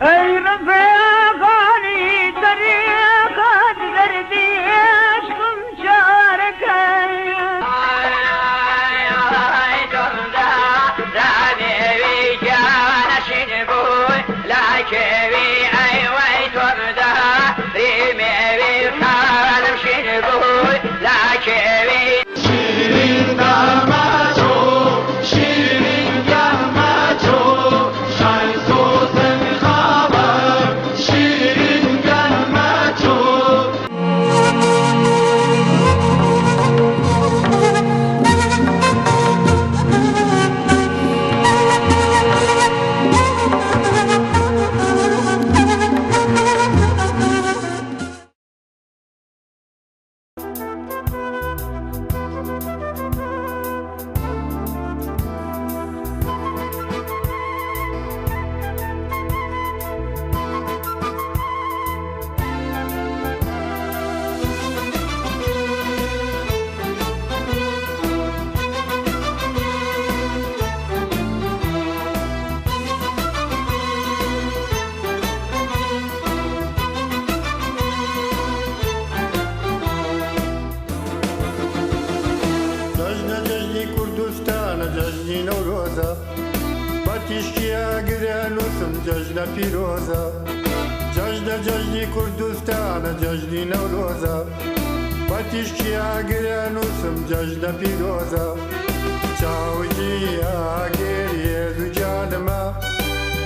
ئەی ڕەفیقانی تەریقەت دەردی عشقم چارە کەن. جەژنە جەژنی کوردستانە جەژنی نەورۆزە بە تیشکی ئاگرە نووسم جەژنە پیرۆزە جەژنە جەژنی کوردستانە جەژنی نەورۆزە بە تیشکی ئاگرە نووسم جەژنە پیرۆزە چاوگی ئاگر هێز و گیانمە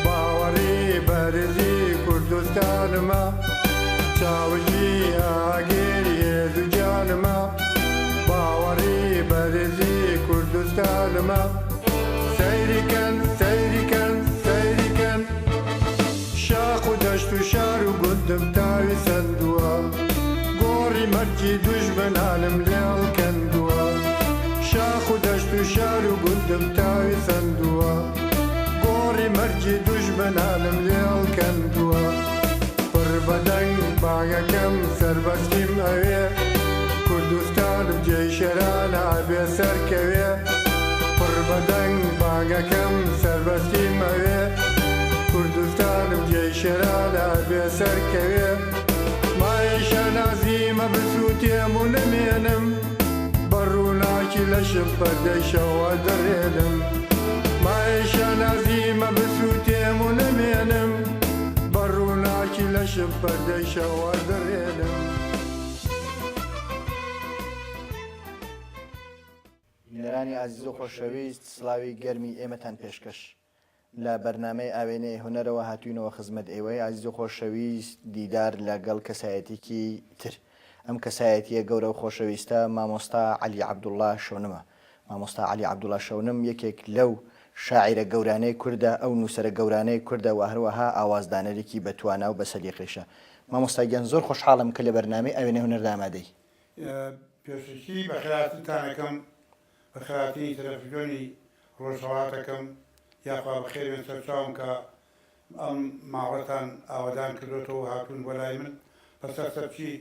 باوەڕی بەرزی کوردستانمە چاوگی ئاگر هێز و گیانمە باوەڕی بەرزی کوردستانمە سەیری کەن سەیری کەن سەیری کەن شاخ و دەشت و شار و گوندم تاوی سەندووە گۆڕی مەرگی دوژمنانم لێڵ کەندووە شاخ و دەشت و شار و گوندم تاوی سەندووە گۆڕی مەرگی دوژمنانم لێڵ کەندووە پڕ بە دەنگ بانگەکەم سەربەستیم ئەوێ کوردستانم جێی شێرانە ئەبێ سەرکەوێ پڕ بە دەنگ بانگەکەم سەربەستیم ئەوێ کوردستانم جێی شێرانە ئەبێ سەرکەوێ مایەی شانازیمە بسووتێم و نەمێنم بە ڕووناکی لەشم پەردەی شەوە دەڕێنم مایەی شانازیمە بسووتێم و نەمێنم بە ڕووناکی لەشم پەردەی شەوە دەڕێنم. بینەرانی ئازیز و خۆشەویست سڵاوی گەرمی ئێمەتان پێشکەش. لە بەرنامەی ئاوێنەی هونەرەوە هاتووینەوە خزمەت ئێوەی ئازیز و خۆشەویست دیدار لە گەڵ کەسایەتیکی تر ئەم کەسایەتیە گەورە و خۆشەویستە مامۆستا عەلی عەبدوڵا شەونمە مامۆستا عەلی عەبدوڵا شەونم یەکێک لەو شاعیرە گەورانەی کوردە ئەو نووسەرە گەورانەی کوردە و هەروەها ئاوازدانەرێکی بە توانا و بە سەلیقەیشە مامۆستا گیان زۆر خۆشحاڵم کە لە بەرنامەی ئاوێنەی هونەردا ئامادەی. پێشەکی بەخێرهاتنتان ئەکەم بەخێرهاتنی تەلەفزیۆنی ڕۆژهەڵات ئەکەم یاخوا بەخێر بێن سەرچاوم کە ئەم ماڵەتان ئاوەدان کردۆتەوە و هاتوون بۆ لای من بەسەر سەرچی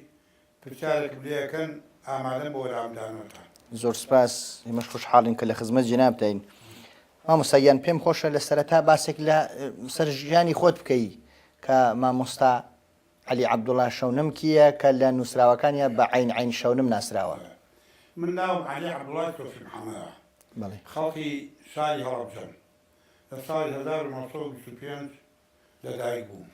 پرسیارێکم لێ ئەکەن ئامادەم بۆ وەلامدانەوەتان. زۆر سپاس ئێمەش خۆشحاڵین کە لە خزمەت جەنابتاین مامۆستا گیان پێم خۆشە لە سەرەتا باسێک لە سەر ژیانی خۆت بکەی کە مامۆستا عەلی عەبدوڵا شەونم کییە کە لە نووسراوەکانیا بە عەین عەین شەونم ناسراوە؟ من ناوم عەلی عەبدوڵای سۆفی محەمەدە، بەڵێ. خەڵکی شاری هەڵەبجەم. لە ساڵی 1925 لە دایک بووم.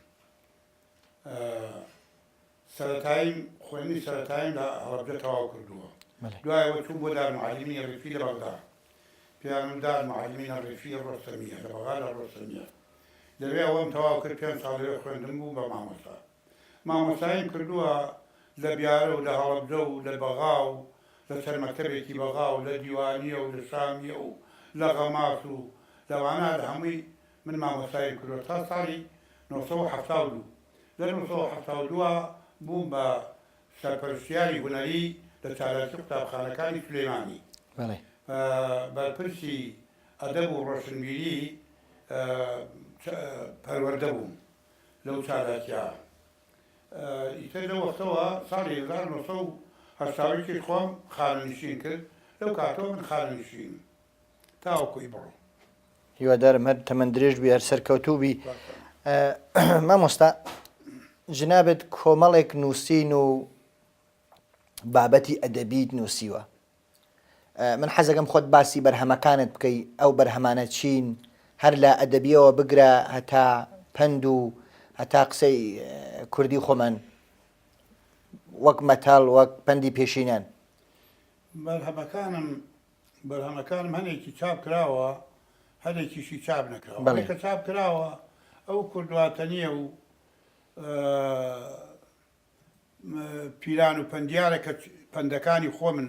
سەرەتاییم خوێندنی سەرەتاییم لە هەڵەبجە تەواو کردووە. بەڵێ. دوای ئەوە چووم بۆ دارموعەلیمینی ڕیفی لە بەغدا. پێیان وت دارموعەلیمینە ڕیفی ڕۆستەمییە، لە بەغدا لە ڕۆستەمییە. لەوێ ئەوەم تەواو کرد پێنج ساڵ لەوێ خوێندم بووم بە مامۆستا. مامۆستاییم کردووە لە بیارە و لە هەڵەبجە و لە بەغا و لە چەند مەکتەبێکی بەغا و لە دیوانیە و لە شامیە و لە غەماس و لەوانە لە هەمووی من مامۆستاییم کردووە تا ساڵی 972. لە 972 ە بووم بە سەرپەرشتیاری هونەری لە چالاکی قوتابخانەکانی سولەیمانی. بەڵێ. بەرپرسی ئەدەب و ڕۆشنبیری پەروەردە بووم لەو چالاکیە. ئیتر لەو وەختەوە ساڵی 1981 خۆم خانەنشین کرد، لەو کاتەوە من خانەنشینم تاوەکو ئیمڕۆ. هیوادارم هەر تەمەن درێژ بی هەر سەرکەوتوو بی. مامۆستا جنابت کۆمەڵێک نووسین و بابەتی ئەدەبیت نووسیوە من حەزەکەم خۆت باسی بەرهەمەکانت بکەی ئەو بەرهەمانە چین هەر لە ئەدەبیەوە بگرە هەتا پەند و هەتا قسەی کوردی خۆمان وەک مەتەڵ وەک پەندی پێشینان. بەرهەمەکانم بەرهەمەکانم هەنێکی چاپ کراوە هەنێکیشی چاپ نەکراوە. بەڵێ. کە چاپ کراوە ئەو کوردواتەنیە و پیران و پەندیارە کە پەندەکانی خۆمن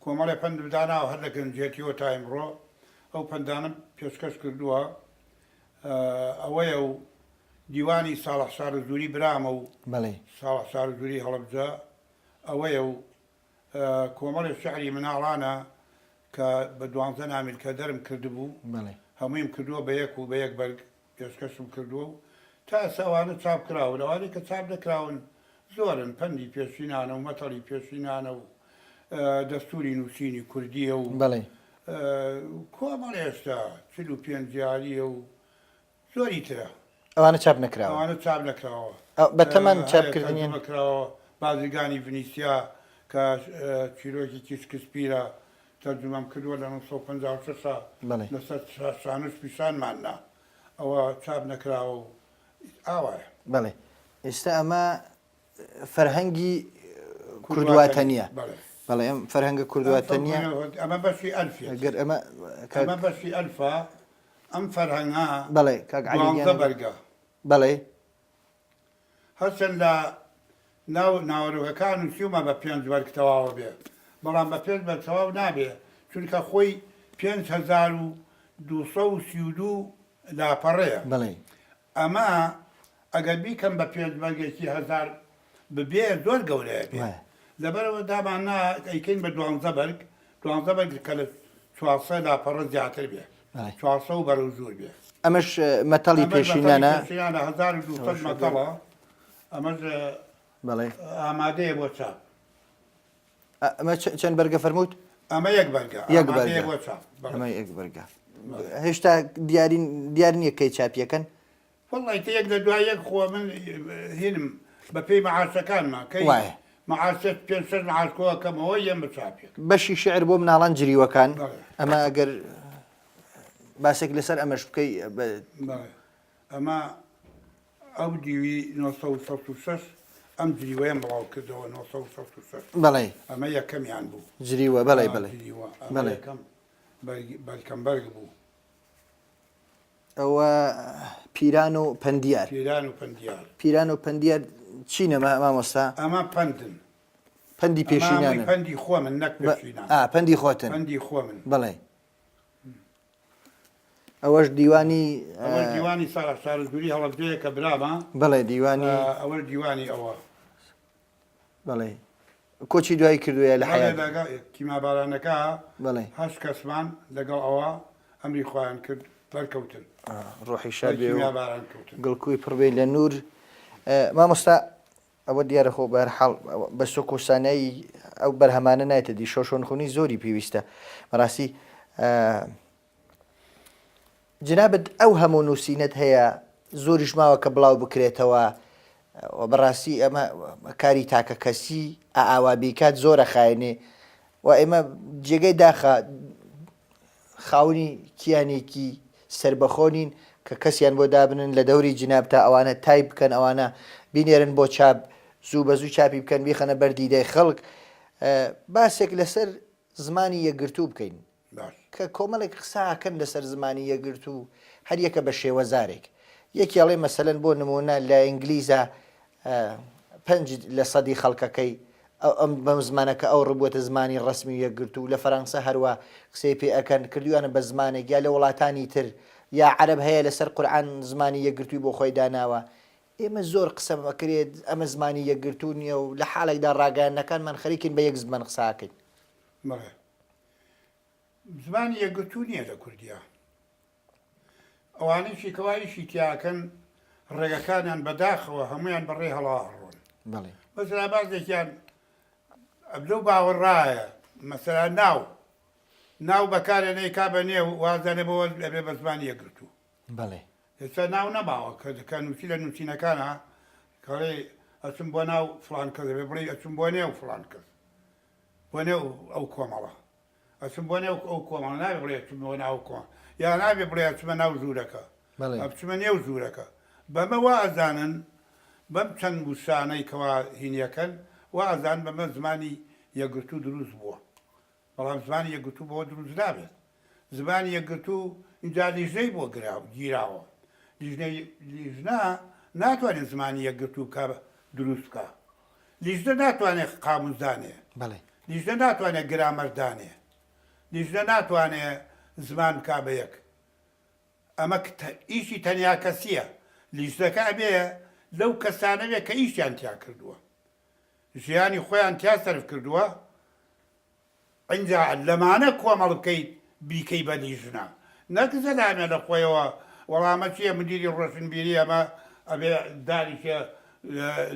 کۆمەڵێ پەندم داناوە هەر لە گەنجێتیەوە تا ئیمڕۆ ئەو پەندانەم پێشکەش کردووە ئەوەیە و دیوانی ساڵح شارەزووری برامە و بەڵێ. ساڵح شارەزووری هەڵەبجە ئەوەیە و کۆمەڵێ شعری مناڵانە کە بە دوانزە نامیلکە دەرم کردبوو بەڵێ. هەموویم کردووە بە یەک و بە یەک بەرگ پێشکەشم کردووە و تا ئێستا ئەوانە چاپ کراون، ئەوانەی کە چاپ نەکراون زۆرن، پەندی پێشینانە و مەتەڵی پێشینانە و دەستووری نووسینی کوردییە و بەڵێ. کۆمەڵێ شتە، 45 یارییە و زۆری ترە. ئەوانە چاپ نەکراون. ئەوانە چاپ نەکراوە. بەتەمان چاپ کردنیان؟ تەرجومە کراوە، بازرگانی ڤنیسیا کە چیرۆکێکی شکسپیرە تەرجومەم کردووە لە 956 ا بەڵێ. لەسەر شانۆش پیشانمان نا ئەوە چاپ نەکراوە و ئاوایە. بەڵێ ئێستا ئەمە فەرهەنگی کوردواتەنیە. بەڵێ. بەڵێ ئەم فەرهەنگە کوردواتەنیە. ئەمە بەشی ئەلفیەتی. گەر ئەمە کاک. ئەمە بەشی ئەلفە ئەم فەرهەنگە بەڵێ کاک عەلی گیان. دوانزە بەرگە. بەڵێ. هەرچەند لە ناو ناوەرۆکەکان نووسیومە بە پێنج بەرگ تەواوە بێ، بەڵام بە پێنج بەرگ تەواو نابێ، چونکە خۆی 5232 لاپەڕەیە. بەڵێ. ئەمە ئەگەر بیکەم بە پێنج بەرگێکی هەزار ببێ زۆر گەورەیە بێ. وایە. لەبەرئەوە دامان نا ئەیکەین بە دوانزە بەرگ، دوانزە بەرگ کە لە 400 لاپەڕە زیاتر بێ. بەڵێ. 400 و بەرەو ژوور بێ. ئەمەش مەتەڵی ئەمەش مەتەڵی پێشینانە. پێشینانە 1200 مەتەڵە. ئەمەش بەڵێ. ئامادەیە بۆ چاپ. ئەمە چەند بەرگە فەرمووت؟ ئەمە یەک بەرگە. یەک ئامادەیە بەرگە. بۆ چاپ. بەڵێ. ئەمە یەک بەرگە. هێشتا دیاری دیار نییە کەی چاپیەکەن؟ وەڵڵا ئیتر یەک لە دوای یەک خۆ من هینم بە پێی مەعاشەکانمە کەی وایە. مەعاش شەش پێنج شەش مەعاش کۆ ئەکەمەوە یەم بە چاپیەک. بەشی شیعر بۆ مناڵان جریوەکان بەڵێ. ئەمە ئەگەر باسێک لەسەر ئەمەش بکەی بە. بەڵێ ئەمە ئەو دیوی 966 ئەم جریوەیەم بڵاو کردەوە 966 بەڵێ. ئەمە یەکەمیان بوو. جریوە بەڵێ بەڵێ. جریوە ئەمە بەڵێ. یەکەم بەرکەم بەرگ بوو. ئەوە پیران و پەندیار. پیران و پەندیار. پیران و پەندیار چینە مامۆستا؟ ئەمە پەندن. پەندی پێشینانن. ئەمە پەندی خۆمن نەک پێشینان. ئا پەندی خۆتن. پەندی خۆمن. بەڵێ. ئەوەش دیوانی ئەوەش دیوانی ساڵح شارەزووری هەڵەبجەیە کە برامە. بەڵێ دیوانی. ئەوەش دیوانی ئەوە. بەڵێ کۆچی دوایی کردووە لە حەیات. بەڵێ لەگەڵ کیمابارانەکە بەڵێ. هەشت کەسمان لەگەڵ ئەوە ئەمری خوایان کرد بەرکەوتن. ڕۆحی شاد بێ و کیمیاباران کەوتن. گڵکوی پڕ بێ لە نوور. مامۆستا ئەوە دیارە خۆ بەهەرحاڵ بە سوک و سانایی ئەو بەرهەمانە نایەتە دی شۆشۆنخونی زۆری پێویستە بەڕاستی جنابت ئەو هەموو نووسینەت هەیە زۆریش ماوە کە بڵاو بکرێتەوە و بەڕاستی ئەمە کاری تاکە کەسی ئاوا بیکات زۆرە خایەنێ و ئێمە جێگەی داخە خاونی کیانێکی سربەخۆ نین کە کەسیان بۆ دابنن لە دەوری جناب تا ئەوانە تایپ بکەن ئەوانە بینێرن بۆ چاپ زوو بە زوو چاپی بکەن بیخەنە بەر دیدەی خەڵک باسێک لەسەر زمانی یەکگرتوو بکەین باش. کە کۆمەڵێک قسە ئەکەن لەسەر زمانی یەکگرتوو هەر یەکە بە شێوەزارێک. یەکی ئەڵێ مەسەلەن بۆ نموونە لە ئینگلیزا پەنج لە سەدی خەڵکەکەی ئەم بەم زمانە کە ئەو ڕبووەتە زمانی ڕەسمی و یەکگرتوو لە فەرانسە هەروا قسەی پێ ئەکەن کردوویانە بە زمانێک یا لە وڵاتانی تر یا عەرەب هەیە لەسەر قورعان زمانی یەکگرتووی بۆ خۆی داناوە ئێمە زۆر قسە ئەکرێت ئەمە زمانی یەکگرتوو نییە و لە حاڵێکدا ڕاگەیاندنەکانمان خەریکین بە یەک زمان قسە ئەکەین. بەڵێ. زمانی یەکگرتوو نییە لە کوردیا. ئەوانەیشی کەوا ئیشی تیا ئەکەن ڕێگەکانیان بەداخەوە هەموویان بە ڕێی هەڵا ئەڕۆن. بەڵێ. مەسەلا بازێکیان لەو باوەڕایە مەسەلا ناو ناو بەکارێنێ کا بە نێو وازانێ بۆ ئەبێ بە زمانی یەکگرتوو. بەڵێ. ئێستا ناو نەماوە کە کە نووسی لە نووسینەکانا کەڵێ ئەچم بۆ ناو فڵان کەس ئەبێ بڵێی ئەچم بۆ نێو فڵان کەس بۆ نێو ئەو کۆمەڵە ئەچم بۆ نێو ئەو کۆمەڵە نابێ بڵێ ئەچم بۆ ناو کۆ یا نابێ بڵێ ئەچمە ناو ژوورەکە بەڵێ. ئەچمە نێو ژوورەکە بەمە وا ئەزانن بەم چەند وشانەی کەوا هینیەکەن وا ئەزانن بەمە زمانی یەکگرتوو دروست بووە بەڵام زمانی یەکگرتوو بەوە دروست نابێت. زمانی یەکگرتوو ئینجا لیژنەی بۆ گیراوە. لیژنەی لیژنە ناتوانێت زمانی یەکگرتوو بکا دروست بکا. لیژنە ناتوانێت قاموس دانێ. بەڵێ. لیژنە ناتوانێت گرامەر دانێ. لیژنە ناتوانێت زمان بکا بە یەک. ئەمە ئیشی تەنیا کەسییە. لیژنەکە ئەبێ لەو کەسانە بێ کە ئیشیان تیا کردووە. ژیانی خۆیان تیا سەرف کردووە. ئینجا لەمانە کۆمەڵ بکەیت بیکەی بە لیژنە نەک زەلامێ لە خۆیەوە وەڵا ئەمە چیە مدیری ڕۆشنبیری ئەمە ئەبێ دانیشێ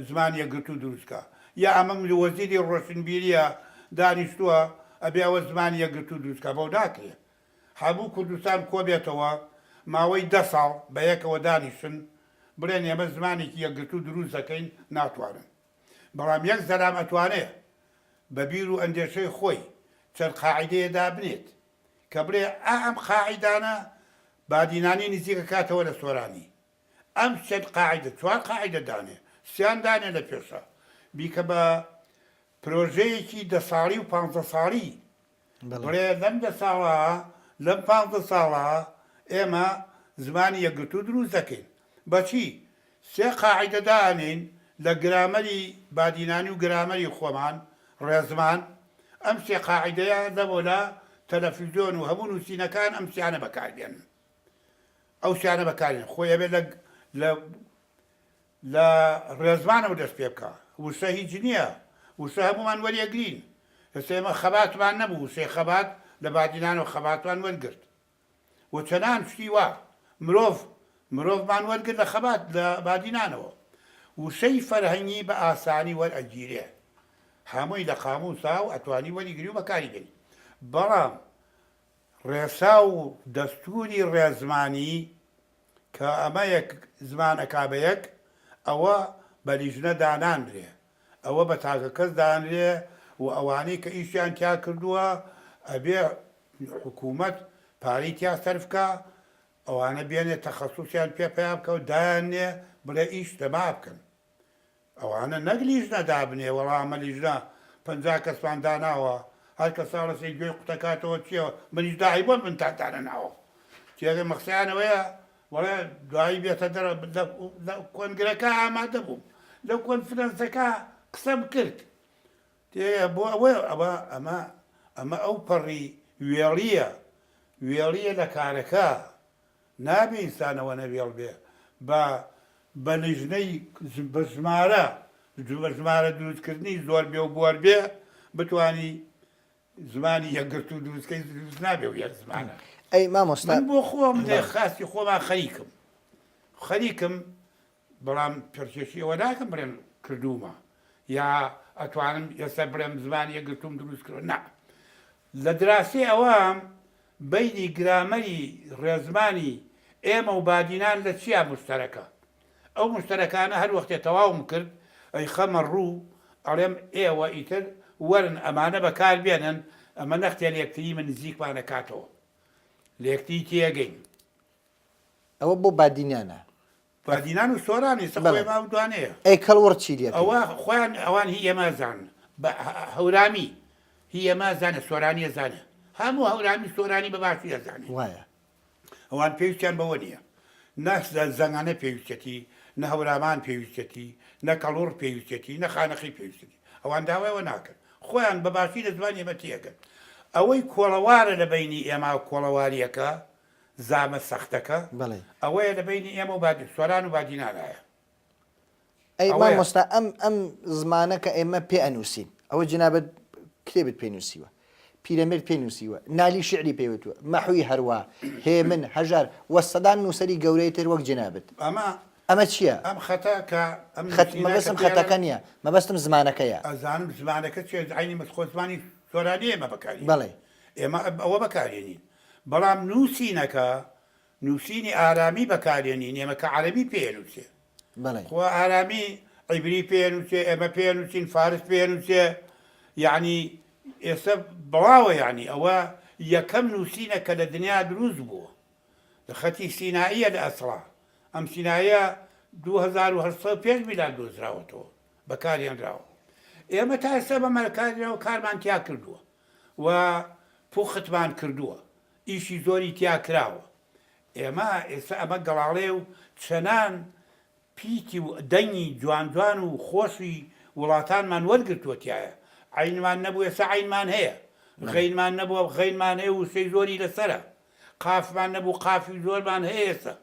زمان یەکگرتوو دروست کا یا ئەمە وەزیری ڕۆشنبیریە دانیشتووە ئەبێ ئەوە زمان یەکگرتوو دروست کا بەو ناکرێ هەموو کوردستان کۆبێتەوە ماوەی دە ساڵ بەیەکەوە دانیشن بڵێن ئێمە زمانێکی یەکگرتوو دروست دەکەین ناتوانن بەڵام یەک زەلام ئەتوانێ بە بیر و ئەندێشەی خۆی چەند قاعیدەیە دابنێت کە بڵێ ئا ئەم قاعیدانە بادینانی نزیک ئەکاتەوە لە سۆرانی ئەم چەند قاعیدە چوار قاعیدە دانێ سیان دانێ لە پێشا بیکە بە پرۆژەیەکی دە ساڵی و پانزە ساڵی بڵێ لەم دە ساڵە لەم پانزە ساڵە ئێمە زمانی یەکگرتوو دروست دەکەین بەچی سێ قاعیدە دائەنێین لە گرامەری بادینانی و گرامەری خۆمان، ڕێزمان، ئەم سێ قاعیدەیە لەمەولا تەلەفیزیۆن و هەموو نووسینەکان ئەم سیانە بەکار بێنن. ئەو سیانە بەکار بێنن. خۆی ئەبێ لە لە لە ڕێزمانەوە دەست پێ بکا. وشە هیچ نییە. وشە هەموومان وەریەگرین. ئێستا ئێمە خەباتمان نەبوو، وشەی خەبات لە بادینانەوە خەباتمان وەرگرت. و چەنان شتی وا. مرۆڤ، مرۆڤمان وەرگرت لە خەبات لە بادینانەوە. وشەی فەرهەنگی بە ئاسانی وەرئەگیرێ. هەمووی لە قامووسا و ئەتوانی وەریگری و بەکاری بێنی. بەڵام ڕێسا و دەستووری ڕێزمانی کە ئەمە یەک زمان ئەکا بە یەک، ئەوە بە لیژنە دانانرێ. ئەوە بە تاکەکەس دانرێ و ئەوانەی کە ئیشیان تیا کردووە ئەبێ حکوومەت پارەی تیا سەرف کا، ئەوانە بێنێ تەخەسوسیان پێ پەیا بکا و دایاننێ بڵێ ئیش لەما بکەن. ئەوانە نەک لیژنە دابنێ وەڵا ئەمە لیژنە 50 کەسمان داناوە هەر کە ساڵەسێ گوێی قوتەکاتەوە چییە منیش داعی بۆم منتان دانەناوە تێگە مەخسەیان ئەوەیە وەڵێ دوایی بێتە دەرە لە کۆنگرەکە ئامادە بووم لە کۆنفرەنسەکە قسەم کرد تێگە بۆ ئەوە ئەوە ئەمە ئەمە ئەو پەڕی وێڵییە وێڵییە لە کارەکە نابێ ئینسان ئەوەنە وێڵ بێ بە بە لیژنەی بە ژمارە بە ژمارە دروستکردنی زۆر بێ و بۆر بێ بتانی زمانی یەکگرتوو دروست کەی دروست نابێ و یەک زمانە. ئەی مامۆستا من بۆ خۆم لێ خاسی خۆمان خەریکم خەریکم بەڵام پڕکێشی ئەوە ناکەم بڵێم کردوومە یا ئەتوانم ئێستا بڵێم زمانی یەکگرتووم دروست کردووە نا لە دراسەی ئەوەم بەینی گرامەری ڕێزمانی ئێمە و بادینان لە چیا موشتەرەکە ئەو موشتەرەکانە هەر وەختێ تەواوم کرد ئەیخەمە ڕوو ئەڵێم ئێوە ئیتر وەرن ئەمانە بەکار بێنن ئەمە نەختێ لە یەکتری من نزیکمان ئەکاتەوە لە یەکتری تێگەین. ئەوە بۆ بادینانە. بادینان و سۆران ئێستا خۆی بەڵێ. ئەم دوانەیە. ئەی کەڵوڕ چی لێ کەی؟ ئەوە خۆیان ئەوان هی ئێمە ئەزانن بە هەورامی هی ئێمە ئەزانێ سۆرانی ئەزانێ هەموو هەورامی سۆرانی بە باشی ئەزانێ. وایە. ئەوان پێویستیان بەوە نییە. نە زەنگانە پێویستیەتی، نە هەورامان پێویستیەتی، نە کەڵوڕ پێویستیەتی، نە خانەقی پێویستیەتی. ئەوان داوای ئەوە ناکەن. خۆیان بە باشی لە زمانی ئێمە تێئەگەن. ئەوەی کۆڵەوارە لە بەینی ئێمە و کۆڵەوارییەکە، زامە سەختەکە، بەڵێ. ئەوەیە لە بەینی ئێمە و بادی سۆران و بادینانایە. ئەی ئەوەیە. مامۆستا ئەم ئەم زمانە کە ئێمە پێ ئەنووسین ئەوە جنابت کتێبت پێ نووسیوە پیرەمێرد پێ نووسیوە نالی شیعری پێ وتووە مەحوی هەروا هێمن هەژار و سەدان نووسەری گەورەی تر وەک جنابت ئەمە ئەمە چییە؟ ئەم خەتە کە ئەم خەت نووسینە کە مەبەستم پێ ئەڵێن خەتەکە نییە مەبەستم زمانەکەیە. ئەزانم زمانەکە چییە عەینی مەس خۆ زمانی سۆرانی ئێمە بەکاری بەڵێ. ئێمە ئەوە بەکارێنین بەڵام نووسینەکە. نووسینی ئارامی بەکارێنین ئێمە کە عەرەبی پێ ئەنووسێ. بەڵێ. خۆ ئارامی عیبری پێ ئەنووسێ، ئێمە پێ ئەنووسین، فارس پێ ئەنووسێ، یەعنی ئێستا بڵاوە یەعنی ئەوە یەکەم نووسینە کە لە دنیا دروست بووە. لە خەتی سینائیە لە ئەسڵا. ئەم سینایە 2800 پێش میلاد دۆزراوەتەوە، بەکارهێنراوە. ئێمە تا ئێستا بە مەکارهێنراوە کارمان تیا کردووە و پوختمان کردووە. ئیشی زۆری تیا کراوە. ئێمە ئێستا ئەمە گەڵاڵەیە و چەنان پیتی و دەنگی جوان جوان و خۆشی وڵاتانمان وەرگرتووە تیایا. عەینمان نەبوو ئێستا عەینمان هەیە. غەینمان نەبووە غەینمان هەیە و وشەی زۆری لەسەرە. قافمان نەبوو قافی زۆرمان هەیە ئێستا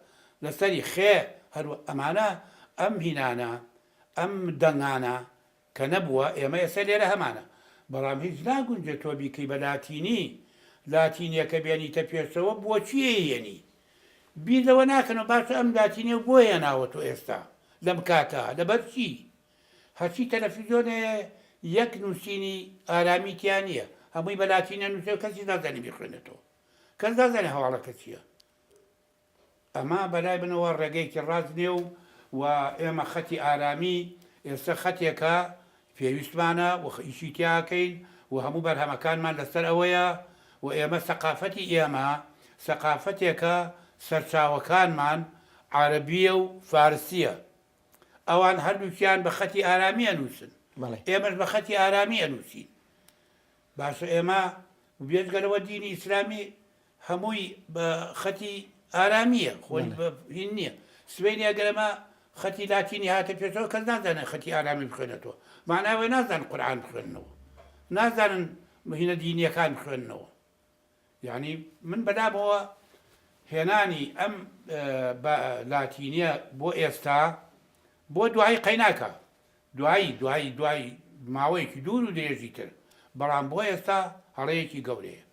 لەسەری. خێ هەروە ئەمانە ئەم هینانە ئەم دەنگانە کە نەبووە ئێمە ئێستا لێرە هەمانە بەڵام هیچ ناگونجێ تۆ بیکەی بە لاتینی لاتینیەکە بێنیتە پێشەوە بۆچی ئەیهێنی بیر لەوە ناکەنەوە باشە ئەم لاتینیە بۆ هێناوە تۆ ئێستا لەم کاتە لەبەر چی هەرچی تەلەفیزیۆن هەیە یەک نووسینی ئارامی تیا نییە هەمووی بە لاتینە نووسێ و کەسیش نازانێ بیخوێنێتەوە کەس نازانێ هەواڵەکە چییە ئەمە بەلای منەوە ڕێگەیەکی ڕاست نیە و و ئێمە خەتی ئارامی ئێستا خەتێکە پێویستمانە و ئیشی تیا ئەکەین و هەموو بەرهەمەکانمان لەسەر ئەوەیە و ئێمە سەقافەتی ئێمە سەقافەتێکە سەرچاوەکانمان عارەبیە و فارسیە ئەوان هەردووکیان بە خەتی ئارامی ئەنووسن ئێمەش بە خەتی ئارامی ئەنووسین باشە ئێمە بێجگە لەوە دینی ئیسلامی هەمووی بە خەتی ئارامییە خۆی بە هین نییە سبەینێ ئەگەر ئەمە خەتی لاتینی هاتە پێشەوە کەس نازانێت خەتی ئارامی بخوێنێتەوە معنای ئەوەیە نازانن قورئان بخوێننەوە نازانن هینە دینیەکان بخوێننەوە یعنی من بەلامەوە هێنانی ئەم لاتینیە بۆ ئێستا بۆ دوایی قەیناکە دوایی دوایی دوایی ماوەیەکی دوور و درێژی تر بەڵام بۆ ئێستا هەڵەیەکی گەورەیە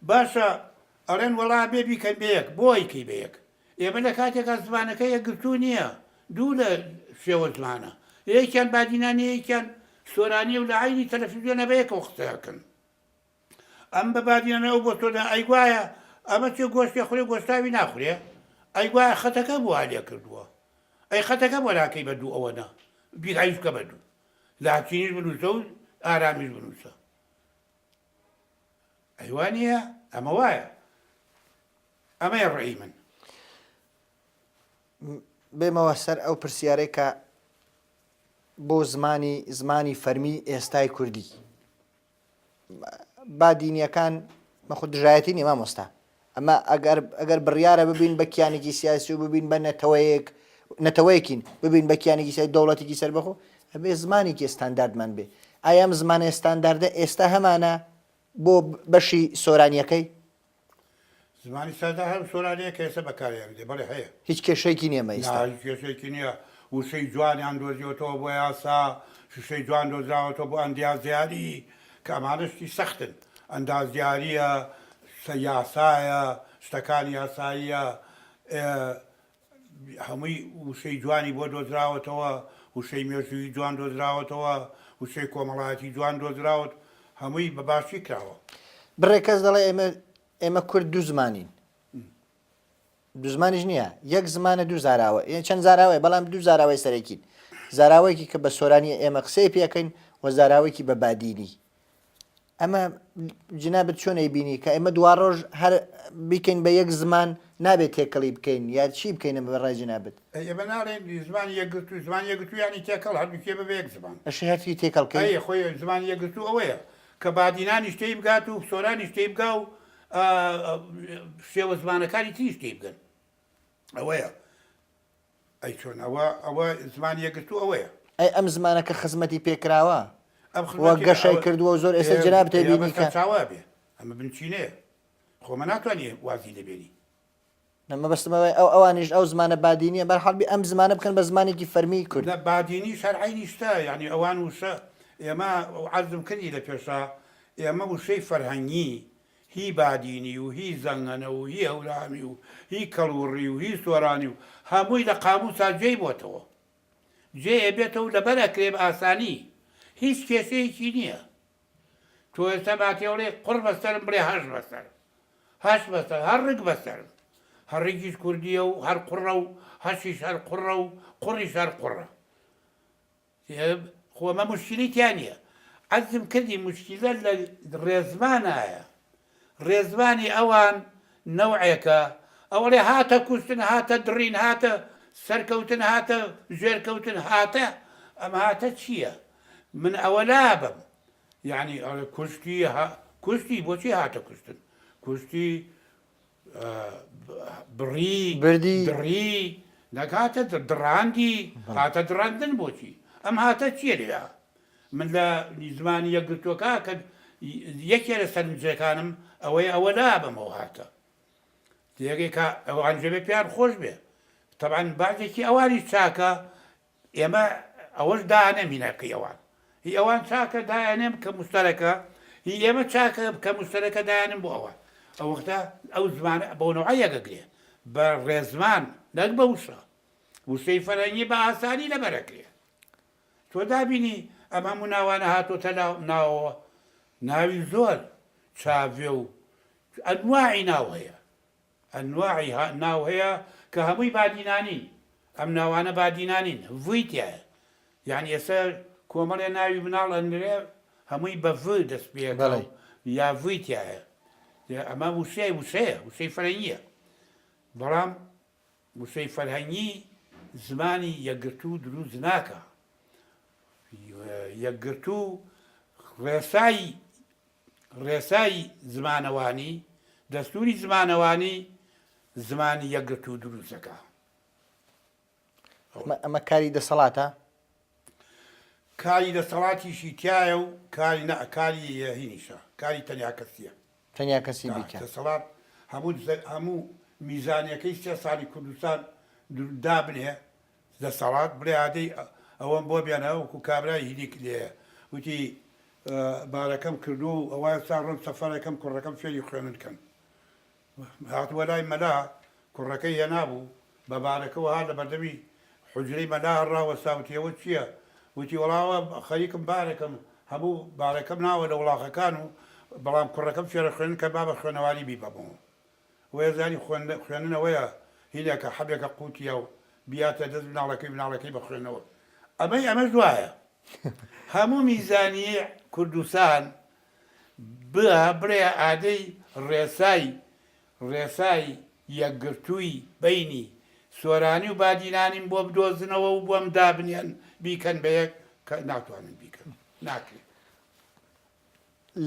باشە ئەڵێن وەڵا بێ بیکەن بە یەک بۆ ئەیکەی بە یەک ئێمە لە کاتێکا زمانەکە یەکگرتوو نییە دوو لە شێوە زمانە یەکیان بادینانیە یەکیان سۆرانیە و لە عەینی تەلەفزیۆنە بە یەکەوە قسە ئەکەن ئەم بە بادینانە ئەو بۆ سۆران ئەی گوایە ئەمە چێ گۆشتێ خورێ گۆشتاوی ناخورێ ئەی گوایە خەتەکە بۆ لێ کردووە ئەی خەتەکە بۆ ناکەی بە دوو ئەوەنە بیرعیش بکە بە دوو لاتینیش بنووسە و ئارامیش بنووسە ئەی وا نییە؟ ئەمە وایە. ئەمەیە ڕەئی من. بێمەوە سەر ئەو پرسیارەی کە بۆ زمانی زمانی فەرمی ئێستای کوردی با دینیەکان مەخود دژایەتی نیە مامۆستا ئەمە ئەگەر ئەگەر بڕیارە ببین بە کیانێکی سیاسی و ببین بە نەتەوەیەک نەتەوەیەکین ببین بە کیانێکی سیاسی دەوڵەتێکی سەربەخۆ ئەبێ زمانێکی ستانداردمان بێ ئایا ئەم زمانە ستانداردە ئێستا هەمانە بۆ بەشی سۆرانیەکەی؟ زمانی ستاندارد هەر سۆرانیە کە ئێستا بەکاریان دێ بەڵێ هەیە. هیچ کێشەیەکی نییە مە ئیستا. نا هیچ کێشەیەکی نییە وشەی جوانیان دۆزیوەتەوە بۆ یاسا شوشەی جوان دۆزراوەتەوە بۆ ئەندیازیاری کە ئەمانە شتی سەختن ئەندازیاریە یاسایە شتەکان یاساییە هەمووی وشەی جوانی بۆ دۆزراوەتەوە وشەی مێژووی جوان دۆزراوەتەوە وشەی کۆمەڵایەتی جوان دۆزراوت هەمووی بە باشی کراوە. بڕێک کەس دەڵێ ئێمە ئێمە کورد دوو زمانین دوو زمانیش نییە یەک زمانە دوو زاراوە یە چەند زاراوەیە بەڵام دوو زاراوەی سەرەکین زاراوەیەکی کە بە سۆرانی ئێمە قسەی پێەکەین و زاراوەیەکی بە بادینی ئەمە جنابت چۆن ئەیبینی کە ئێمە دواڕۆژ هەر بیکەین بە یەک زمان نابێت تێکەڵی بکەین یا چی بکەین بە ڕای جنابت؟ ئەی ئێمە ناڵێین زمانی یەکگرتوو، زمانی یەکگرتوو یانی تێکەڵ، هەردووکی بە بە یەک زمان. ئەشێ هەرچی تێکەڵ کەین. ئەی خۆی زمانی یەکگرتوو ئەوەیە کە بادینانیش تێی بگات و سۆرانیش تێی بگا و شێوە زمانەکانی تریش تێی بگەن. ئەوەیە. ئەی چۆن ئەوە ئەوە زمانی یەکگرتوو ئەوەیە. ئەی ئەم زمانە کە خزمەتی پێ کراوە ئەم و خزمەتی گەشەی ئەوە کردووە و زۆر ئێستا ئێ جەنابت ئەمە ئەیبینی کە. سەرچاوە ئەبێ ئەمە بنچینەیە خۆ مە ناتوانی وازی لێ بێنی. نا مەبەستم ئەوەیە ئەو ئەوانیش ئەو زمانە بادینیە بەرحاڵ بی ئەم زمانە بکەن بە زمانێکی فەرمی کورد. نا بادینیش هەر عەینی شتە یانی ئەوان وشە ئێمە عەرزم کردی لە پێشا ئێمە وشەی فەرهەنگی هی بادینی و هی زەنگەنە و هی هەورامی و هی کەڵوڕی و هی سۆرانی و هەمووی لە قامووسا جێی بۆتەوە. جێ ئەبێتەوە و لەبەر ئەکرێ بە ئاسانی. هیچ کێشەیەکی نییە. تۆ ئێستا باتێ بڵێ قوڕ بە سەرم بڵێ هەش بە سەرم. هەش بەسەر هەر ڕک بەسەرم. هەڕیکیش کوردییە و هەر قوڕە و هەشیش هەر قوڕە و قوڕیش هەر قوڕە. خۆ ئەمە موشکیلەی تیا نییە. عەرزم کردی موشکیلە لە ڕێزمانایە. ڕێزمانی ئەوان نەوعێکە، ئەو ئەڵێ هاتە کوشتن، هاتە دڕین، هاتە سەرکەوتن، هاتە ژێرکەوتن، هاتە، ئەم هاتە چییە؟ من ئەوە لابەم. یەعنی ئەڵێ کوشتی، کوشتی، بۆچی هاتە کوشتن؟ کوشتی، بڕی، بردی، دڕی، نەک هاتە دڕاندی، هاتە دڕاندن بۆچی؟ ئەم هاتە چییە لێرە؟ من لە زمانی یەکگرتووەکە کە یەکێ لە سەرنجەکانم ئەوەیە ئەوە لابەم ئەو هاتە تێگەی کە ئەوان جێبێ پێیان خۆش بێ تەبعەن بەعزێکی ئەوانیش چاکە ئێمە ئەوەش دانەمینە کەی ئەوان هی ئەوان چاکە دایانێم کە مشتەرەکە هی ئێمە چاکە کە مشتەرەکە دایانم بۆ ئەوان ئەو وەختە ئەو زمانە بەو نەوعە یەکەگرێ بە ڕێزمان نەک بە وشە وشەی فەرەنگی بە ئاسانی لەبەرەکرێ تۆ دابینی ئەم هەموو ناوانە هاتۆتە ناوەوە ناوی زۆر چاڤێ و ئەنواعی ناو هەیە ئەنواعی ناو هەیە کە هەمووی بادینانین ئەم ناوانە بادینانین ڤی تیایە یعنی ئێستا کۆمەڵێ ناوی مناڵ ئەنرێ هەمووی بە ڤ دەست پێ یا ڤی تیایە ئەمە وشەی وشەیە وشەی فەرەنگیە بەڵام وشەی فەرهەنگی زمانی یەکگرتوو دروست ناکا. یەکگرتوو ڕێسای ڕێسای زمانەوانی، دەستووری زمانەوانی زمانی یەکگرتوو دروست دەکا. ئەمە کاری دەسەڵاتە؟ کاری دەسەڵاتیشی تیایە و کاری نا کاری هینیشە، کاری تەنیا کەسییە. تەنیا کەسی بیکە. دەسەڵات هەموو هەموو میزانیەکەی سێ ساڵی کوردستان دابنێ دەسەڵات بڵێ ئادەی ئەوەم بۆ بێنە وەکو کابرای هینیک لێیە وتی بارەکەم کردووە و ئەوە ئێستا ڕۆم سەفەرەکەم کوڕەکەم فێری خوێندن کەم هاتووە لای مەلا کوڕەکەی هێنابوو بە بارەکەوە هات لە بەردەمی حوجرەی مەلا ڕاوەستا وتی ئەوە چییە؟ وتی وەڵا ئەوە خەریکم بارەکەم هەموو بارەکەم ناوە لە وڵاخەکان و بەڵام کوڕەکەم فێرە خوێندن کە با بە خوێنەواری بیبەمەوە. وەیە زانی خوێندن ئەوەیە هینێکە حەبێکە قوتیە و بیاتە دەست مناڵەکەی مناڵەکەی بە خوێندنەوە ئەمەی ئەمەش وایە هەموو میزانیەی کوردستان بڵێ ئادەی ڕێسای ڕێسای یەکگرتووی بەینی سۆرانی و بادینانیم بۆ بدۆزنەوە و بۆم دابنێن بیکەن بە یەک کە ناتوانن بیکەن ناکرێت.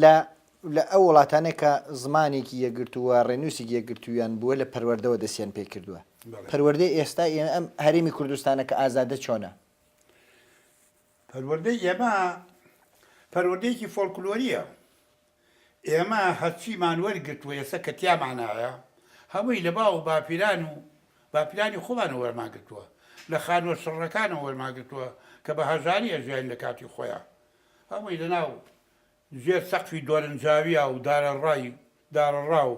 لە لە ئەو وڵاتانەی کە زمانێکی یەکگرتوو و ڕێنووسێکی یەکگرتوویان بووە لە پەروەردەوە دەستیان پێ کردووە. پەروەردەی ئێستا ئێمە ئەم هەرێمی کوردستانە کە ئازادە چۆنە؟ پەروەردەی ئێمە پەروەردەیەکی فۆلکلۆرییە. ئێمە هەرچیمان وەرگرتووە ئێستا کە تیامانایە هەمووی لە باو و باپیران و باپیرانی خۆمانەوە وەرمان گرتووە، لە خانووە شڕەکانەوە وەرمان گرتووە کە بە هەژاری ئەژیاین لە کاتی خۆیا. هەمووی لە ناو ژێر سەقفی دۆرنجاویا و دارەڕای دارەڕا و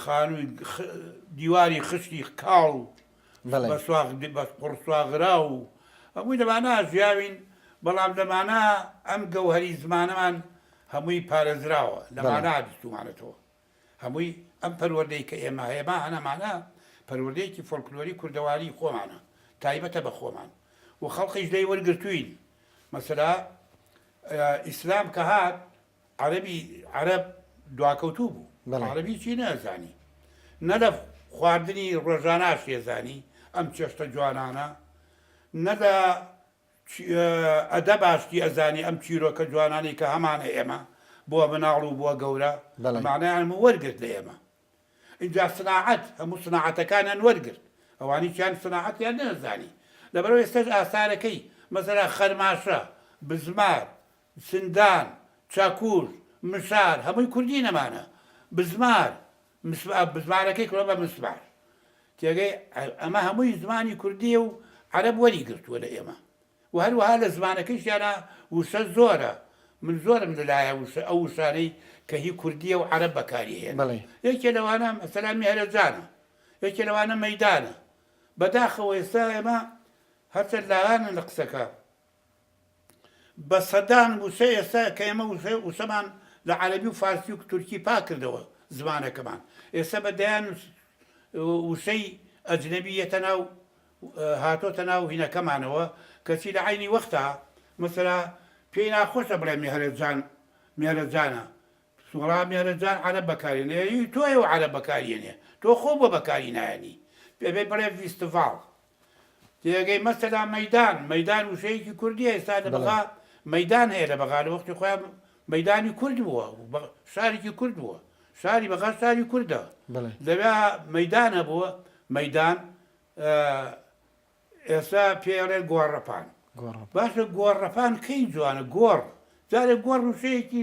خانووی دیواری خشتی کاڵ و بە سواغ بە قوڕ سواغراو و هەمووی لەمانە ژیاوین بەڵام لەمانە ئەم گەوهەری زمانەمان هەمووی پارێزراوە لەمانە بیستومانەتەوە هەمووی ئەم پەروەردەی کە ئێمە هەیەمە هەنەمانە پەروەردەیەکی فۆلکلۆری کوردەواری خۆمانە تایبەتە بە خۆمان و خەڵقیش لێی وەرگرتووین مەسەلا ئیسلام کە هات عەرەبی عەرەب دواکەوتوو بوو بەڵێ. عەرەبی چی نەزانی نە لە خواردنی ڕۆژاناش ێزانی ئەم چێشتە جوانانە نە لە ئەدەب ئاشتی ئەزانی ئەم چیرۆکە جوانانەی کە هەمانە ئێمە بۆ مناڵ و بۆ گەورە بەڵێ. ئەمانەیان هەموو وەرگرت لە ئێمە ئینجا سناعەت هەموو سناعەتەکانیان وەرگرت ئەوانیشیان سناعەتیان نەزانی لەبەرئەوە ئێستاش ئاسارەکەی مەسەلا خەرماشە بزمار سندان، چاکوش، مشار هەمووی کوردی نەمانە بزمار بزمارەکەی کردوە بە مسمار تێگەی ئەمە هەمووی زمانی کوردیە و عەرەب وەری گرتووە لە ئێمە و هەروەها لە زمانەکەیشیانا وشە زۆرە من زۆرم لەلایە وشە ئەو وشانەی کە هی کوردیە و عەرەب بەکاری هێنا بەڵێ. یەکێ لەوانە مەسەلەن میهرەجانە یەکێ لەوانە مەیدانە بەداخەوە ئێستا ئێمە هەرچەند لاوانن لە قسەکە بە سەدان وشە ئێستا کە ئێمە وشە وشەمان لە عەرەبی و فارسی و تورکی پاک کردەوە. زمانەکەمان. ئێستا بە دەیان وشەی ئەجنەبی یەتە ناو هاتۆتە ناو هینەکەمانەوە کەچی لە عەینی وەختا مەسەلا پێی ناخۆشە بڵێ مێهرەجان مێهرەجانە وەڵا مێهرەجان عەرەب بەکارێنێ ی تۆیە و عەرەب بەکاریێنێ تۆ خۆ بۆ بەکاری نایەنی ئەبێ بڵێ ڤیستڤاڵ تێگەی مەسەلا مەیدان مەیدان وشەیەکی کوردیە ئێستا لە بەغا مەیدان هەیە لە بەغا لە وەختی خۆیان مەیدانی کورد بووە شارێکی کورد بووە شاری بەغا شاری کوردە لەوێ مەیدان هەبووە مەیدان ئێستا پێڵێ گۆڕەپان باشە گۆڕەپان کەی جوانە گۆڕ جارێ گۆڕ وشەیەکی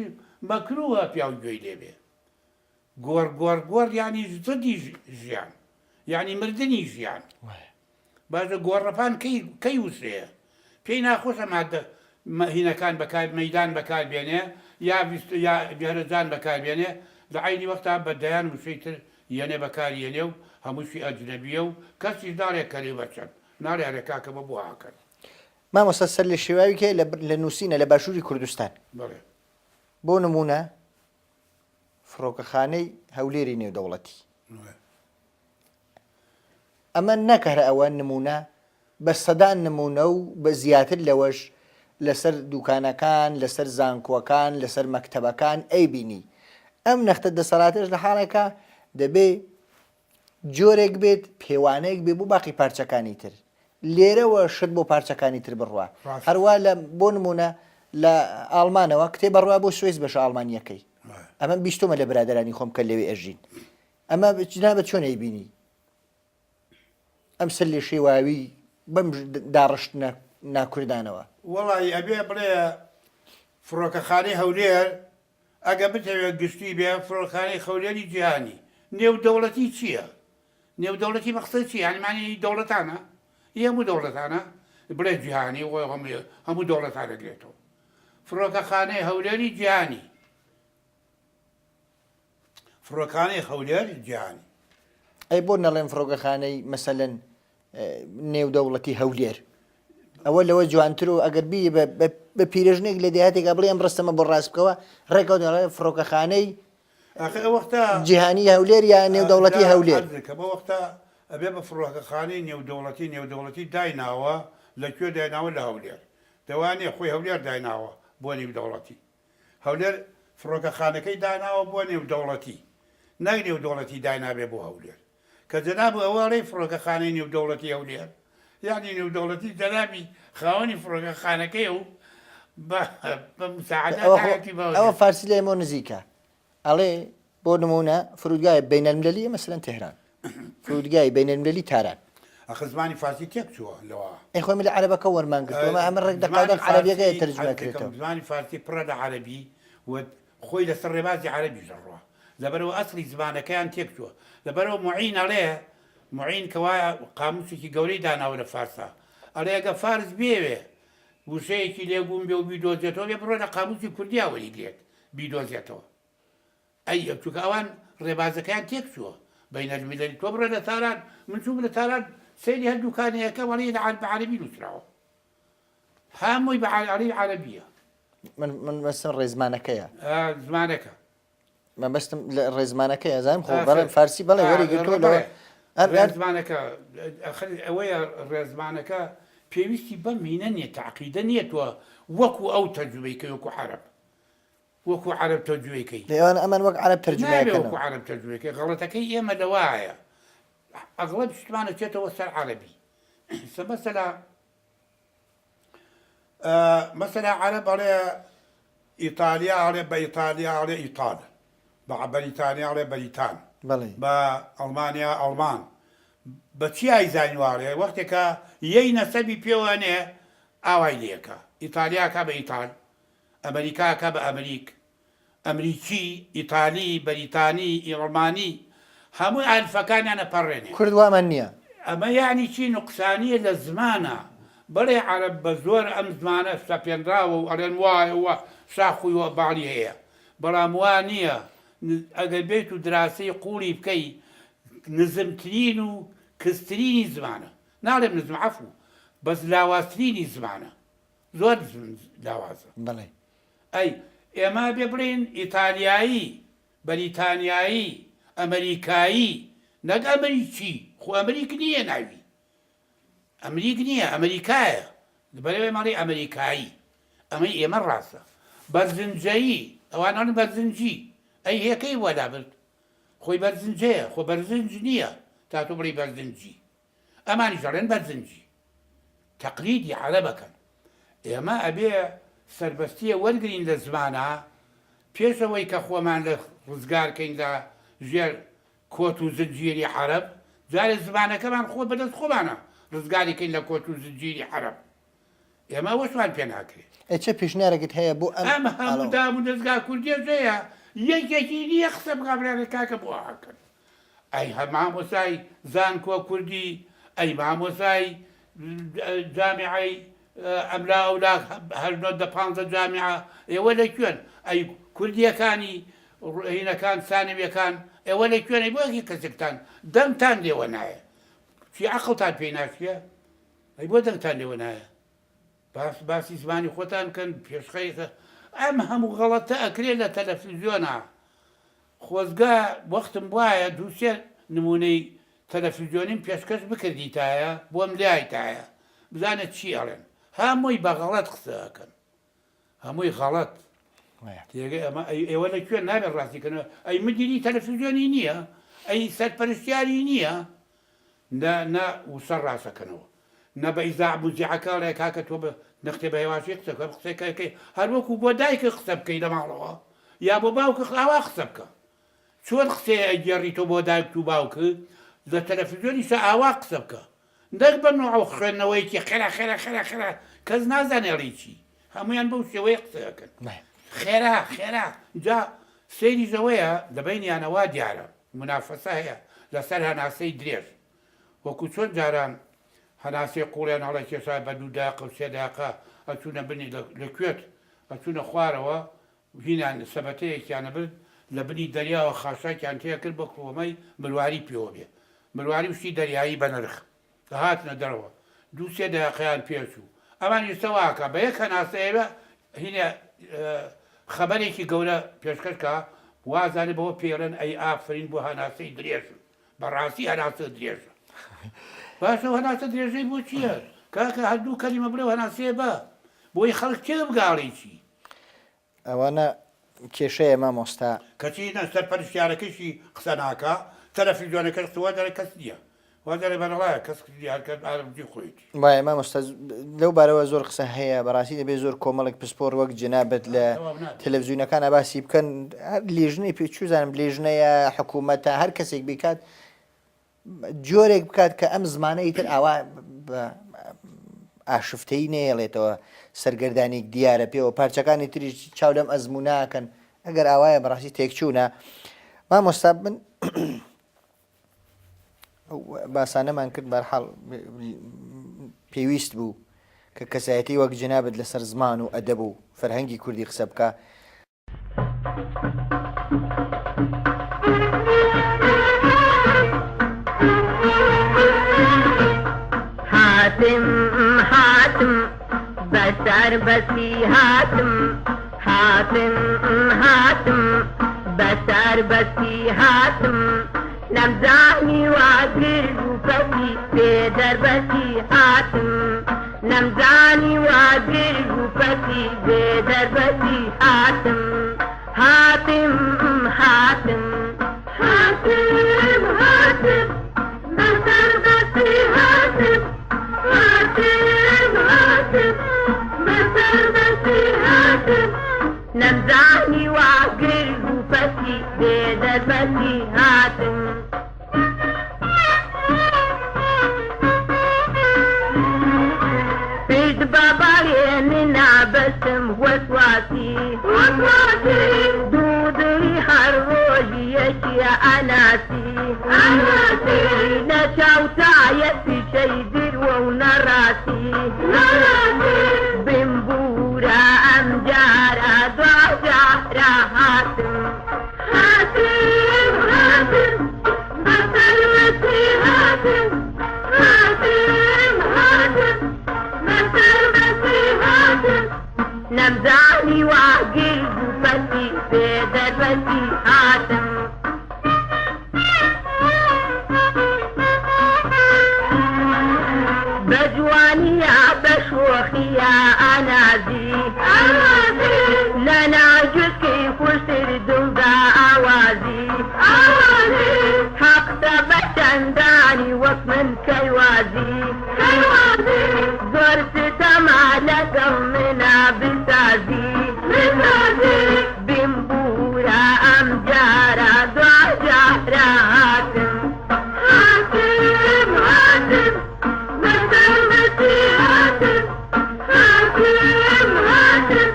مەکرووە پیاو گوێی لێبێ گۆڕ گۆڕ گۆڕ یانی زدی ژیان یانی مردنی ژیان باشە گۆڕەپان کەی کەی وشەیە پێی ناخۆشە مادە هینەکان بەکار مەیدان بەکار بێنێ یا یا بێرەجان بەکار بێنێ لە عەینی وەختا بە دەیان وشەی تر یەنێ بەکار یەنێ و هەمووشی ئەجنەبیە و کەسیش ناڵێ کەرێ بە چەند ناڵێ ئەرێ کاکە بە بۆ هاکەن. مامۆستا سەرلێشێواوی کێ لە نووسینە لە باشووری کوردستان بەڵێ. بۆ نموونە فڕۆکەخانەی هەولێری نێودەوڵەتی. ئەمە نەک هەر ئەوە نموونە، بە سەدان نموونە و بە زیاتر لەوەش لەسەر دووکانەکان، لەسەر زانکۆکان، لەسەر مەکتەبەکان ئەیبینی. ئەم نەختە دەسەڵاتەش لە حاڵێکا دەبێ جۆرێک بێت پێوانەیەک بێ بۆ باقی پارچەکانی تر. لێرەوە شت بۆ پارچەکانی تر بڕوا. هەروا لە بۆ نموونە لە ئاڵمانەوە کتێب ئەڕوا بۆ سوێس بەشە ئاڵمانییەکەی. ئەمە بیستومە لە برادەرانی خۆم کە لەوێ ئەژین. ئەمە جنابت چۆن ئەیبینی؟ ئەم سەر لێشێواوی بەم داڕشتنە ناکوردانەوە. وەڵایی ئەبێ بڵێ فڕۆکەخانەی هەولێر ئەگە بتەوێ گشتی بێ فڕۆکخانەی خەولێری جیهانی نێودەوڵەتی چییە؟ نێودەوڵەتی مەقسەد چییە؟ یانی مانی دەوڵەتانە؟ ئی هەموو دەوڵەتانە؟ بڵێ جیهانی و هەموو دەوڵەتان دەگرێتەوە. فڕۆکەخانەی هەولێری جیهانی. فڕۆکخانەی هەولێر جیهانی. ئەی بۆ نەڵێن فڕۆکەخانەی مەسەلەن نێودەوڵەتی هەولێر ئەوە لەوە جوانتر و ئەگەر بی بە پیرەژنێک لە دێهاتێکا بڵێ ئەم ڕستەمە بۆ ڕاست بکەوە ڕێکەوت دەڵێ فڕۆکەخانەی ئاخر ئەو وەختە جیهانی هەولێر یا نێودەوڵەتی هەولێر کە بە وەختە ئەبێ بە فڕۆکەخانەی نێودەوڵەتی نێودەوڵەتی دایناوە لە کوێ دایناوە لە هەولێر دەوانێ خۆی هەولێر دایناوە بۆ نێودەوڵەتی هەولێر فڕۆکەخانەکەی داناوە بۆ نێودەوڵەتی نەک نێودەوڵەتی داینابێ بۆ هەولێر کە جەناب ئەوە ئەڵێی فڕۆکەخانەی نێودەوڵەتی هەولێر یانی نێودەوڵەتی جەنابی خاوەنی فڕۆکەخانەکەیە و بە بە مساعداتایەتی بە ئەوە هەولێر. فارسی لە ئێمەوە نزیکە ئەڵێ بۆ نموونە فرودگای بەینەلملەلی مەسەلەن تێهران فرودگای بەینەلملەلی تاران. ئەخر زمانی فارسی تێک چووە لەوە. ئەی خۆ ئێمە لە عەرەبەکە وەرمان گرتووە ئەمە ئەمە ڕێک دەقاو زمانی دەق عەرەبیەکەیە فارسی تەرجمە عەرز دەکەم کرێتەوە. زمانی فارسی پڕە لە عەرەبی و خۆی لەسەر ڕێبازی عەرەبیش دەڕوا لەبەرئەوە ئەسڵی زمانەکەیان تێکچووە لەبەرئەوە موعین ئەڵێ موعین کەوا قاموسێکی گەورەی داناوە لە فارسا ئەڵێ ئەگە فارس بیەوێ وشەیەکی لێ گوم بێ و بیدۆزێتەوە بێ بڕۆ لە قاموسی کوردیا وەریگرێت بیدۆزێتەوە ئەی چونکە ئەوان ڕێبازەکەیان تێکچووە بەینەلمیلەلی تۆ بڕۆ لە تاران من چووم لە تاران سەیری هەر دوکانەیەکەم ئەڵێ لە بە عەرەبی نووسراوە هەمووی بە عەرەبی عەرەبیە. من من مەبەستم ڕێزمانەکەیە. زمانەکە. مەبەستم لە ڕێزمانەکەیە زانم خۆ بەڵێ فارسی بەڵێ وەری گرتووە لەوە ڕێزمانەکە ئەخر ئەوەیە ڕێزمانەکە پێویستی بەم هینە نییە تەعقیدە نییە تۆ وەکو ئەو تەرجومەی کەی وەکو عەرەب وەکو عەرەب تەرجومەی کەی. لە ئێوان ئەمان وەک عەرەب تەرجومەی نابێ کەنەوە. وەکو عەرەب تەرجومەی کەی غەڵەتەکەی ئێمە لەوایە ئەغڵەب شتمان ئەچێتەوە سەر عەرەبی سە مەسەلا مەسەلا عەرەب ئەڵێ ئیتالیا ئەڵێ بە ئیتالیا ئەڵێ ئیتال بە بەریتانیا ئەڵێ بەریتان بە ئەڵمانیا ئەڵمان بە چی ئایزانی واڵێ وەختێکە یەی نەسەبی پێوانێ ئاوای لەکە ئیتالیاکە بە ئیتال ئەمریکاکە بە ئەمریک ئەمریکی، ئیتالی، بەریتانی، ئیڵمانی هەمووی ئالفەکانیان ئەپەڕێنێ. کورد وامان نیە. ئەمە یانی چی نوقسانیە لە زمانا بەڵێ عەرەب بە زۆر ئەم زمانە سەپێنراوە و ئەڵێن وایە و شاخ و باڵی هەیە بەڵام وا نیە ئەگەر بێیت و دراسەی قوڵی بکەی نزمترین و کزترینی زمانە ناڵێم نزم عەفو بەس لاوازترینی زمانە زۆر لاوازە. بەڵێ. ئەی ئێمە ئەبێ بڵێین ئیتالیایی. بەریتانیایی، ئەمەریکایی، نەک ئەمریکی، خۆ ئەمریک نییە ناوی. ئەمریک نییە، ئەمریکایە. بەرەوەی ئێمە ئەڵێی ئەمریکایی. ئەمەی ئێمە ڕاستە. بەرزنجەیی، ئەوان ئەڵێن بەرزنجی. ئەی هێکەی بۆ لابرد؟ خۆی بەرزنجەیە، خۆ بەرزنج نییە تا تۆ بڵێی بەرزنجی. ئەمانیش ئەڵێن بەرزنجی. تەقلیدی عەرەبەکەن. ئێمە ئەبێ سەربەستیە وەرگرین لە زمانا پێش ئەوەی کە خۆمان لە ڕزگار کەین لە ژێر کۆت و زنجیری عەرەب، جارێ زمانەکەمان خۆ بەدەست خۆمانە ڕزگاری کەین لە کۆت و زنجیری عەرەب. ئێمە ئەوەشمان پێ ناکرێ. ئەی چ پێشنیارێکت هەیە بۆ ئەم ئەم هەموو ئاڵۆ؟ دام و دەزگا کوردیەش هەیە یەکێکی نیە قسە بکا بڵێ کاکە بۆ ئاکەن. ئەی هە مامۆستای زانکۆ کوردی ئەی مامۆستای جامیعەی ئەملا ئەولا هەر نۆ دە پانزە جامیعە ئێوە لە کوێن ئەی کوردیەکانی هینەکان سانەویەکان ئێوە لە کوێن ئەی بۆ یەکی کەسێکتان دەنگتان لێوە نایە چی عەقڵتان پێی ناچیە ئەی بۆ دەنگتان لێوە نایە باس باسی زمانی خۆتان بکەن پێشخەی ئەم هەموو غەڵەتە ئەکرێ لە تەلەفزیۆنا خۆزگە وەختم بوایە دوو سێ نموونەی تەلەفزیۆنیم پێشکەش بکردیتایە بۆم لایتایە بزانە چی ئەڵێن هەمووی بە غەڵەت قسە ئەکەن هەمووی غەڵەت تێگەی ئەمە ئەی ئێوە لە کوێن نابێت ڕاستی کەنەوە ئەی مدیری تەلەفزیۆنی نییە ئەی سەرپەرشتیاری نییە نە نە وسەر ڕاستەکەنەوە نە بە ئیزاع موزیعەکە ئەڵێ کاکە تۆ بە نەختێ بە هێواشی قسە بکە قسەی کەکەی هەر وەکو بۆ دایکت قسە بکەی لە ماڵەوە یا بۆ باوکت ئاوا قسە بکە چۆن قسەیە ئەگێڕی تۆ بۆ دایکت و باوکت لە تەلەفزیۆنیشا ئاوا قسە بکە نەک بە نوع و خوێندنەوەیەکی خێرا خێرا خێرا خێرا کەس نازانێ ئەڵێی چی هەمویان بەو شێوەیە قسە ئەکەن خێرا خێرا جا سەیریش ئەوەیە لە بەینیانە وا دیارە مونافەسە هەیە لەسەر هەناسەی درێژ وەکو چۆن جاران هەناسەی قوڵیان هەڵەکێشا بە دوو دەقە و سێ دەقە ئەچوونە بنی لە کوێت ئەچوونە خوارەوە هینان سەبەتەیەکیان ئەبرد لە بنی دەریاوە خاشاکیان تێکرد بۆ کڵۆمەی مرواری پێوە بێ مرواری و شتی دەریایی بەنرخ دەهاتنە دەرەوە دوو سێ دەقەیان پێ چوو ئەمان ئیستا وا ئەکا بە یەک هەناسە ئەیەوێ هینێ خەبەرێکی گەورە پێشکەش کا وازانێ بەوە پێی ئەڵێن ئەی ئافرین بۆ هەناسەی درێژت بەڕاستی هەناسە درێژە باشە ئەو هەناسە درێژەی بۆ چییە کاکە هەر دوو کەلیمە بڵێ و هەناسەیە بە بۆی خەڵک تێ بگا ئەڵێی چی. ئەوانە کێشەیە مامۆستا. کەچی نە سەرپەرشتیارەکەیشی قسە ناکا تەلەفیزیۆنەکەش قسە وا دەڵێ کەس نیە وا دەڵێ بەرەڵایە کەس نیە هەر کەس ئارەزوی خۆیەتی. وایە مامۆستا لەو بارەوە زۆر قسە هەیە بەڕاستی دەبێ زۆر کۆمەڵێک پسپۆڕ وەک جەنابت لە تەلەفزیۆنەکانا باسی بکەن هەر لیژنەی پێ چوزانم لیژنەیە حکوومەتە هەر کەسێک بیکات جۆرێک بکات کە ئەم زمانە ئیتر ئاوا بە ئاشفتەیی نەیەڵێتەوە سەرگەردانیک دیارە پێوە پارچەکانی تریش چاو لەم ئەزمووناکەن ئەگەر ئاوایە بەڕاستی تێکچوونە مامۆستا من باسانەمان کرد بەرحاڵ پێویست بوو کە کەسایەتی وەک جنابت لەسەر زمان و ئەدەب و فەرهەنگی کوردی قسە بکە. هاتم هاتم بە سەربەستی هاتم هاتم هاتم بە سەربەستی هاتم نەمزانی وا گرد و پەتی بێ دەربەستی هاتم نەمزانی وا گرد و پەتی بێ دەربەستی هاتم هاتم هاتم. هاتم هاتم بە سەربەستی هاتم هاتم هاتم بە سەربەستی هاتم نەمزانی وا گرگ و پەتی بێ دەربەستی هاتم. پشت بە بەڵێنی نابەستم وەسواسی دوو دڵی هەر ڕۆژی یەکیە ئەناسی نە چاو تایە پیشەی دروە و نە ڕاستی بمبورە ئەم جارە دوا جارە هاتم. هاتم هاتم بە سەرمەستی هاتم هاتم هاتم بە سەرمەستی هاتم نەمزانی وا گرگ و. پەتی بێ دەربەتی هاتم. بە جوانییا بە شۆخییا ئەنازی لە ناجوکی خوشتر دڵدا ئاوازی حەقتە بە چەندانی وەک من کەیوازی زۆر ستەمە لەگەڵ منا بسازی بمبورە ئەم جارە دوا جارە هاتم. هاتم هاتم بەسەربەستی هاتم هاتم هاتم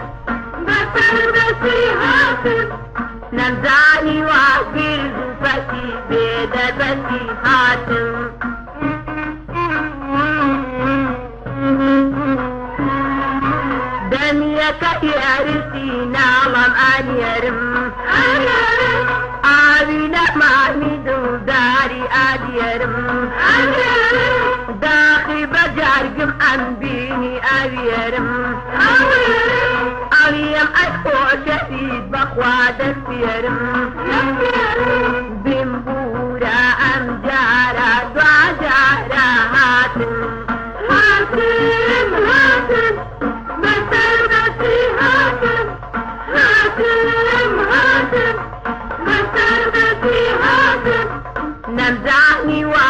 بەسەربەستی هاتم. نەمزانی وا گرد و پەتی بێ دەربەتی هاتم. دەمیەکە یارسی ناڵم ئانیەرم ئاوی نەمامی دڵداری ئادیەرم داخی بەجارگم ئەم بینی ئاویەرم ئەڵیم ئەی خۆشەویست بەخوا دەستێرم بمبورە ئەم جارە دوا جارە هاتم. هاتم هاتم بەسەربەستی هاتم هاتم هاتم بەسەربەستی هاتم. نەمزانی وا.